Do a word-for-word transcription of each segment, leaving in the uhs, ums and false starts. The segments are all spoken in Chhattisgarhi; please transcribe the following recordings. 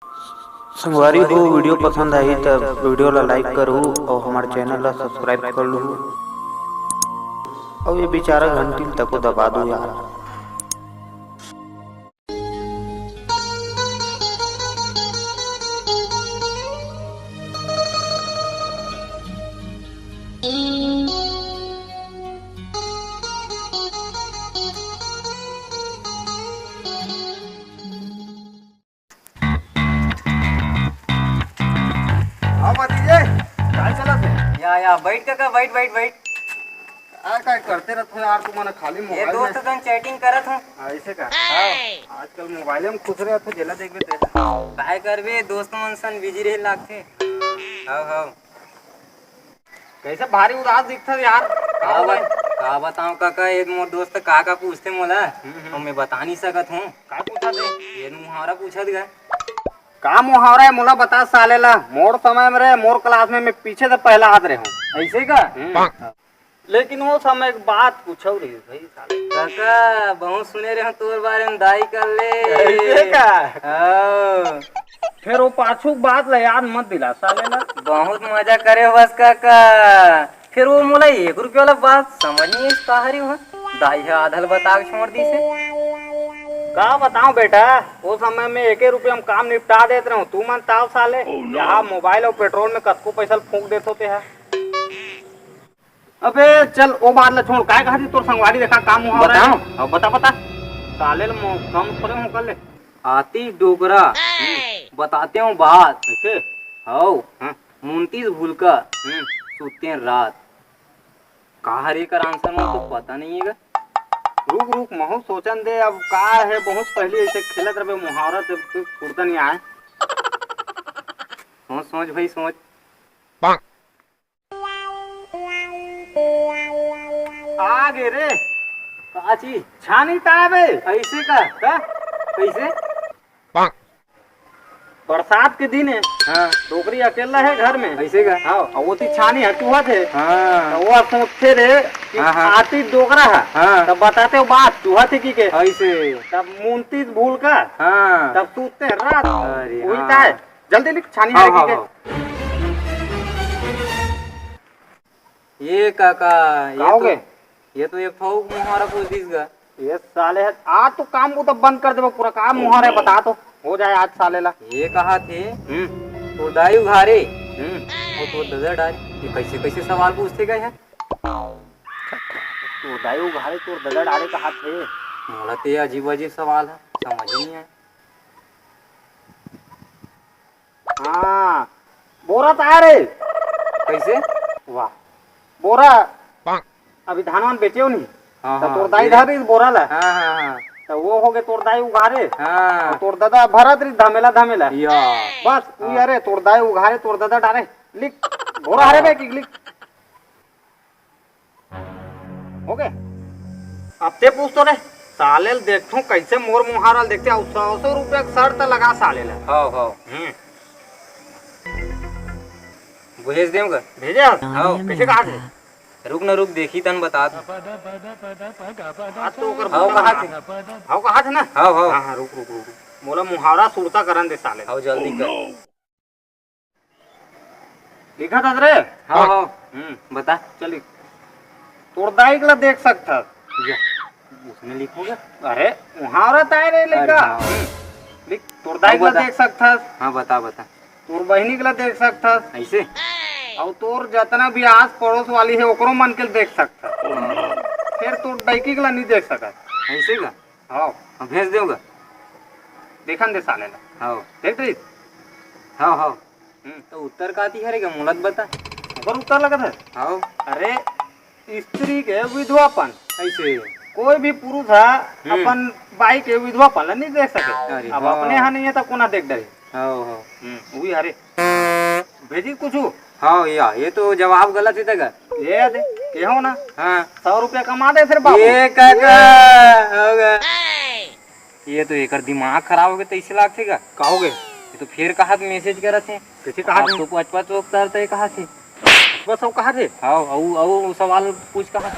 संगवारी हो, video पसंद आही त video ला like करहू अउ हमर channel ला subscribe कर लहू अउ ये बेचारा घंटी ल तको दबा दो यार। हाँ भतीजे, काय चलत हे? या, या, बैठ काका, बैठ, बैठ, बैठ। काय, काय करते रहते हो यार, तुमन खाली ये mobile दोस्त में। तन chatting करत हूँ। हाँ, ऐसे का? हाँ। आजकल mobile में खुश रहत हो, जेला देखबे ते। काय करबे, दोस्त मन सन busy रहे लागथे। हाँ, हाँ। कैसे भारी उदास दिखत यार? का का हो गए? बत-, का बताऊं काका, ये मोर दोस्त का का पूछथे मोला, हम्म, हम्म। अउ मैं बता नहीं सकत हूँ। का पूछत हे? ये मुहावरा पूछत गा। का मुहावरा हे मोला बता साले ला। मोर समय में रे, मोर class में मैं पीछे से पहला हाथ रहे हूँ। ऐसे का? हम्म। लेकिन वो समय एक बात पूछो रही भाई साले। काका, बहुत सुने रहे हूँ तोर बारे में दाई कर ले। ऐसे का? हाँ। फिर वो पाछू के बात ला याद मत दिला साले ला। बहुत मजा करे बस काका। फिर वो मोला एक रुपया वाला बात समझ नहीं आई, का हरी वहाँ? दाई ह आधा ल बता के छोड़ दिस हे। का बताऊं बेटा, वो समय में एके रुपया में काम निपटा देत रहूं, तुमन ताव साले। Oh no। यहाँ mobile अउ petrol में कतको पैसा ल फूंक देत होते हैं। अबे चल, वो बात ला छोड़, काय कहत हे तोर संगवारी, देखा का मुहावरा हे। बताओ। हाँ, बता, बता। साले ल मो-, कम थोड़े हो कर ले। आतिश डोकरा, हम्म, बताते हो बात। कैसे? हौ, हाँ। मुंतीस भूलका, हम्म। सुते रात। का हरे एकर answer, मोला तो पता नहीं हे गा। रुक, रुक, महू सोचन दे, अब का हे, बहुत पहली ऐसे खेलत रहे मुहावरा, तब तो फुर्ता नहीं आए। सोच, सोच भाई, सोच। आ गे रे। का चीज? छानी ताय बे। ऐसे का? का? कैसे? बरसात के दिन हे। हाँ। डोकरी अकेला हे घर में। ऐसे का? हाँ, अउ ओती छानी ह चुहत हे। हाँ। त वो सोचथे रे कि हाँ, हाँ। आतिश डोकरा ह। हाँ। तब बताते हो बात चुहत हे कि के। ऐसे। तब मुंतीस भूलका। हाँ। तब सुते रात। अरे उही हाँ। ताय। जल्दी लिख, छानी हाँ, हरे हाँ, की के। हाँ। ये काका, ये का हो तो, गे? ये तो एक ठो मुहावरा पूछ दिस गा। ये साले हे, आज तो काम वो तो बंद कर देबो पूरा, काम मुहावरा बता तो, हो जाए आज साले ला। ये कहा थे, हम्म। तोर दाई उघारे, हम्म। अउ तोर ददा डारे। ये कैसे, कैसे सवाल पूछथे गा हे? तोर दाई उघारे, तोर ददा डारे कहा थे। मोला तो ये अजीब अजीब सवाल हे, समझ नहीं आए। हाँ, बोरा त आ रे। कैसे? वाह, बोरा। अभी धान वान बेचेव नहीं। हाँ, त हाँ, तोर दाई ये धर रही बोरा ला। हाँ, हाँ, हाँ। त वो हो गे तोर दाई उघारे। हाँ। अउ तोर ददा भरत रही धमेला धमेला। या। बस, हाँ। अरे, तोर दाई उघारे, तोर ददा डारे। लिख, बोरा हरे बे, कि लिख। हो गे? अब ते पूछ तो रे, साले ल देखथों कैसे मोर मुहावरा ल देखथे, अउ सौ सौ रुपया के शर्त लगा साले ला। हव, हव। हम्म। भेज देव गा? भेजे हस? हव। कैसे कहा थे? रुक ना रुक, देखी तन बता दे। आज तो ओकर हव, कहा थे? हव, कहा थे ना? हव, हव। हाँ, हाँ, रुक, रुक, रुक, रुक। मोला मुहावरा सुरता करन दे साले। हव, जल्दी कर। लिखत हस रे? हाँ, हाँ। हम्म, बता। चल लिख। तोर दाई ला देख सकथस। या, उसमें लिखूंगा। अरे, मुहावरा ताय रे अरे लइका। हाँ। हम्म। लिख, तोर दाई ला बता। देख सकथस। हाँ, बता, बता। तोर बहिनी ला देख सकथस। ऐसे? अउ तोर जतना भी आस पड़ोस वाली हे, ओकरो मन के देख सकथस। हाँ। फिर तोर डैकी ला नहीं देख सकत। ऐसे का? हव। हाँ, भेज देव गा। देखन दे साले ला। हव। देख रही? हव, हव। हम्म। त उत्तर काती हरे गा, मोला त बता। ओकर उत्तर लगत हे? हव। अरे, स्त्री के विधवापन। ऐसे? कोई भी पुरुष ह हम्म। अपन बाई के विधवापन ला नहीं देख सके। अरे अब हाँ। अपने यहाँ नहीं हे त कोना देख डरे? हव, हव। हम्म, उही हरे। भेजी कुछू? हाँ या, ये तो जवाब गलत ही तक। ये दे, केहो ना। हाँ। सौ रुपया कमा दे फिर बाबू। ये काका, होगा। ये तो एकर दिमाग खराब हो गे, तैसे लागथे का? का हो गे? ये तो फिर कहा message करत हे। कैसे कहा आप थे? तो पचपच उतारते कहा थे। बस वो कहा थे? हाँ, अउ, अउ सवाल पूछ कहा।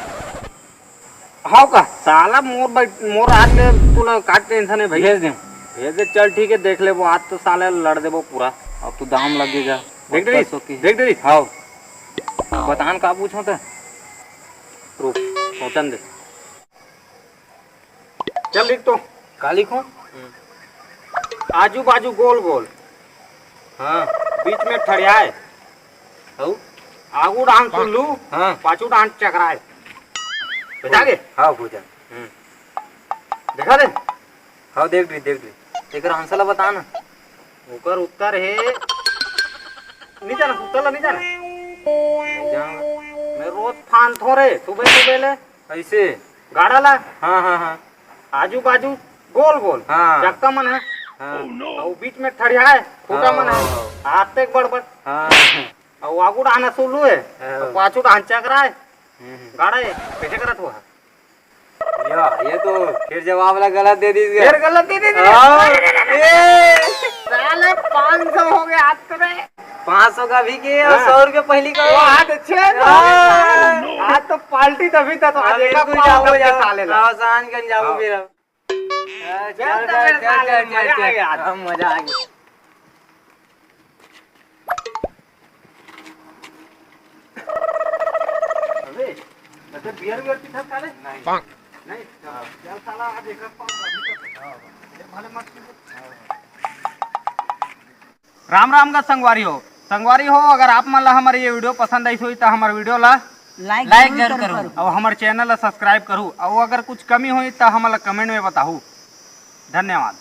हव का? साला मोर बैठ-, मोर हाथ में तोला का tension हे भाई? भेज देव। ये दे, चल ठीक है, देख लेबो, आज तो साले लड़ देबो पूरा। अब तू दाम लगेगा। देख दे, बस ओके। देख दे। हाँ। बतान का पूछो त? रुक, सोचन दे। चल लिख तो। का लिखो? आजू बाजू गोल गोल। हाँ। बीच में ठड़ियाए। हऊ? आगू डाहन सुल्लू, हाँ। पाछू डाहन चकराए। बता गे? हाँ, बुझा। हम्म। देखा दे? हाँ, देख ली, देख ली। तेकर आंसर ला बता ना। ओकर उत्तर हे, नहीं जाना, उत्तर ला नहीं जाना। नहीं जाना। मैं रोज फांदथों रे, सुबह सुबह ले। ऐसे? गाड़ा ला। हाँ, हाँ, हाँ। आजू बाजू गोल गोल। हाँ। चक्का मन है। हाँ। अउ बीच में ठड़ियाए, खूंटा हाँ, मन है। हाँ, हाँ। हाथ तक बड़ बड़। हाँ। अउ आगू डाहन सुल्लू है, हाँ। अउ पाछू डाहन चकराए। हम्म, हम्म। गाड़ा है, कैसे करत हुआ? या, ये तो फिर जवाब ला गलत दे दीस गा। फिर गलत दे दीस गा। हाँ। अरे, अरे, अरे, अरे। ए। साले पाँच सौ हो गए आज तो रे। पाँच सौ का भी के और हाँ। सौ रुपये पहली का। वो आज अच्छे है तो। हाँ। आज तो पार्टी तभी था, तो आज हाँ, एक बिल्कुल पाव जाओ, तब के जाओ। साले ला। हाँ, शान कर जाओ हाँ। फिर अब। हाँ, चल, चल, चल, चल, चल, साले, चल, मजा आ चल। गया आज। हाँ, मजा आ गया। अबे, वैसे बियर वियर पीता साले? नहीं। नहीं? चल साला, आज एक पाव अभी तक। ये भले मत पीबो। राम राम गा संगवारी हो। संगवारी हो, अगर आप मन ला हमर ये वीडियो पसंद आइस होही, त हमर वीडियो ला like like जरूर जरूर करू। करू। अउ हमर चैनल ला सब्सक्राइब करू। अउ अगर कुछ कमी होही, त हमन ला कमेंट में बताहू। धन्यवाद।